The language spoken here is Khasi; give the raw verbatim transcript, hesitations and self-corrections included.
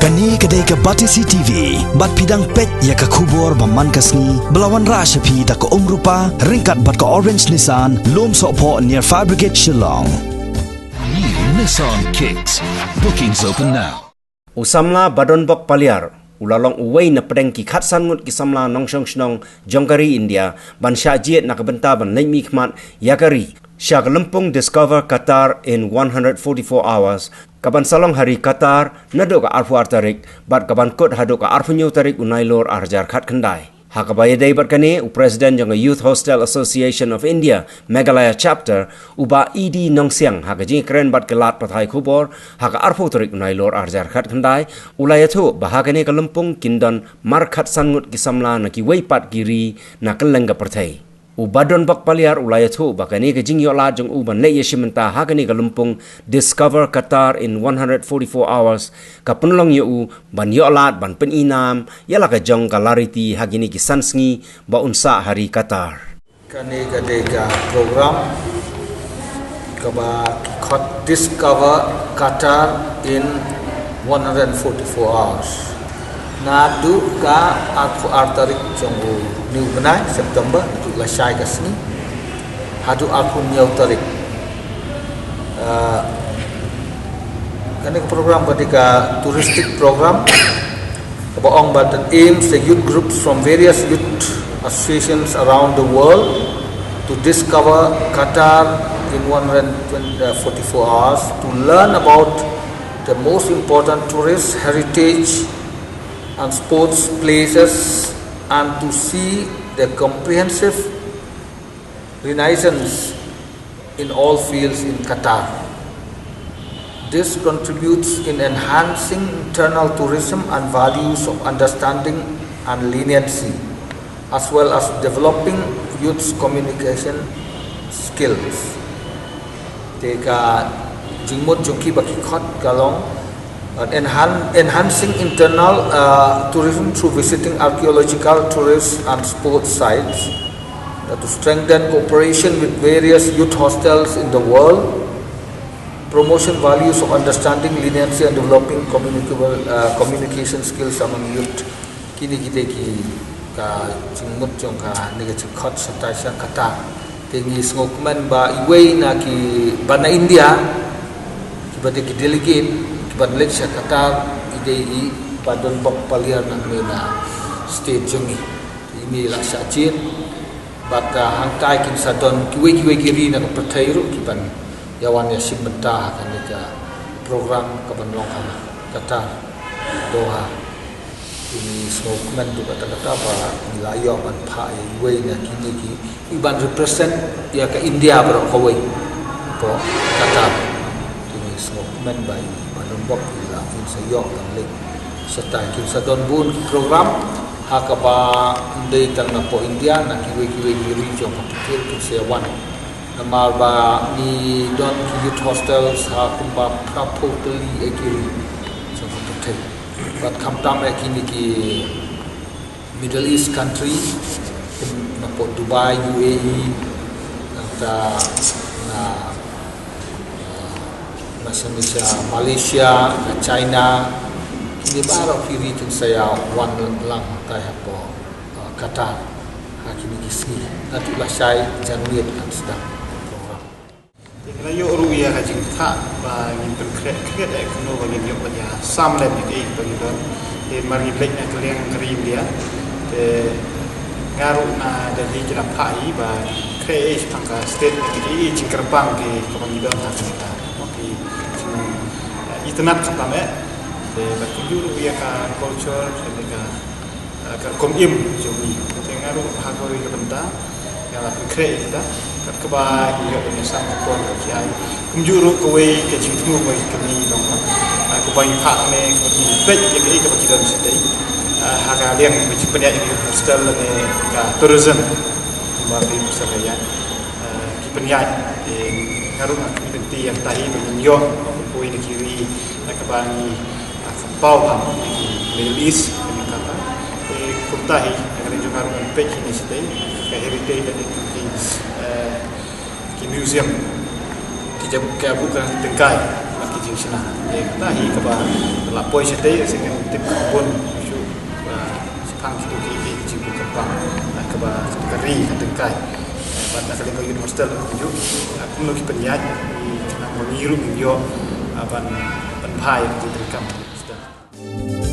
Kane ka dei ka Batesi T V, bad phi dang peit ïa ka khubor ba man ka sngi, ba la wanrah sha phi da ka Umrupa, ryngkat bad ka Orange Nissan, Lumsohphoh near Fire Brigade Shillong. New Nissan Kicks. Bookings open now. U samla Badonbok Paliar u la long uwei na pdeng ki khatsan ngut ki samla nongshong shnong jong ka ri India ban shah jied na ka bynta ban leit mihkhmat ïa ka ri sha ka lympung Discover Qatar in one hundred forty-four hours, ka ban sa long ha ri Qatar naduh ka arphew ar tarik bad ka ban kut haduh ka arphew hynñiew tarik u Nailur ar hajar khatkhyndai. Ha kaba ïadei bad kane, u President jong ka Youth Hostel Association of India Meghalaya Chapter, u Bah E D Nongsiang, ha ka jingïakren bad ki lad pathai khubor ha ka arphew tarik u Nailur ar hajar khatkhyndai, u la ïathuh ba ha kane ka lympung kin don mar khatsan ngut ki samla na kiwei pat ki ri na kylleng ka pyrthei. U Badonbok Paliar u la ïathuh ba kane ka jingïohlad jong u ban leit ïashim bynta ha kane ka lympung Discover Qatar in one hundred forty-four hours ka pynlong ïa u ban ïohlad ban pynïnam ïa la ka jong ka lariti ha kine ki san sngi ba un sah ha ri Qatar. Kane ka dei ka program kaba ki khot Discover Qatar in one hundred forty-four hours. Naduh ka arphew ar tarik jong une u bnai September, naduh lashai ka sngi haduh arphew hynñiew tarik. Ah, kane ka program ka dei ka touristic program kaba ong ba that aims the youth groups from various youth associations around the world to discover Qatar in one hundred forty-four hours, to learn about the most important tourist heritage and sports places, and to see the comprehensive renaissance in all fields in Qatar. This contributes in enhancing internal tourism and values of understanding and leniency, as well as developing youth's communication skills. Te ka jingmut jong ki ba ki khot ka long, uh, enhan-, enhancing internal, uh, tourism through visiting archaeological, tourist and sports sites, uh, to strengthen cooperation with various youth hostels in the world, promotion values of understanding, leniency and developing communicable, uh, communication skills among youth. Kine kita ki ka jingmut jong kane ka jingkhot shatai sha Qatar. Te ngi sngewkmen ba iwei na kiba na India, kiba dei ki delegate kiban leit sha Qatar, i dei i Badonbok Paliar na kane ka state jong ngi. Te ine i la shah jied bad, ah, hangtai kin sa don kiwei kiwei ki ri na ka pyrthei ruh kiban ïawan ïashim bynta ha kane ka program kaban long ha Qatar, Doha. Te ngi sngewkmen ruh katta katta ba ngi la ïoh ban phah ïa iwei na kine ki, iban represent ïa ka India baroh kawei hapoh Qatar. Te ngi sngewkmen ba i Badonbok i la, kin sa ïoh ban leit shatai. Kin sa don bun ki program ha kaba ym dei tang napoh India, na kiwei kiwei ki ri jong ka pyrthei ruh kin sa ïawan. Namar ba ngi don ki youth hostels ha kumba phra phew tylli ki ri jong ka pyrthei. Bad khamtam ïa kine ki Middle East country, kum napoh Dubai, U A E, nangta na, na sha Malaysia, na China, kine baroh ki ri kin sa ïawan lang hangtai hapoh, uh, Qatar, ha kine ki sngi. Naduh lashai January kan sdang program. Te ngi la ïoh ruh ïa ka jingthah ba ngin pynkhreh khriat eh kumno ba ngin ïoh ban ïasam lem ïa kaei kaba ngi don. Te namar ngi leit na ka liang ka ri India, te nga ruh na Delhi ki la phah ïa i ba khreh ei shaphang ka state, na kaei jingkyrpang ki kaba ngi don ha kane ka, ki jing, eh, itynnad khamtam eh. Te bad kumjuh ruh ïa ka culture, ïa ka, eh, ka rukom im jong ngi. Te nga ruh ha kawei ka bynta nga la pynkhreh ïa kita, kat kaba ngi ïoh ban ïasam ka por ka jai. Kumjuh ruh kawei ka jingthmu kawei ka kmie dong, ah, kaba ngi phah ne kaba ngi peit ïa kaei kaba ki don shatei. Ah, ha ka liang kaba jingpynïaid ïa ka hostel ne ka tourism. Kumba ki hostel ka ïa, ah, ki pynïaid. Te nga ruh nga kmie lynti ïa kata hi ba ngin ïoh kawei na ki ri, ah, kaba ngi, ah, ka paw ha ki Middle East, ka Qatar. Te kumta hi, ka ri jong nga ruh ngan peit hi ne shatei, ka heritage lane ki, eh, ki museum, ki jam, ki abu ka tyngkai, ki Jingshna ïa kata hi kaba la poi shatei, sngewtip bun shu, ah, shaphang kito ki, ki jingpynkyrpang, ah, kaba ka ri ka tyngkai. Bad na ka liang ka youth hostel kumjuh, ah, kumno ki pynïaid, ki khynnah Mawlai ruh ngin ïoh, ah, ban, ban pynbha ïa ka jingtrei kam hostel.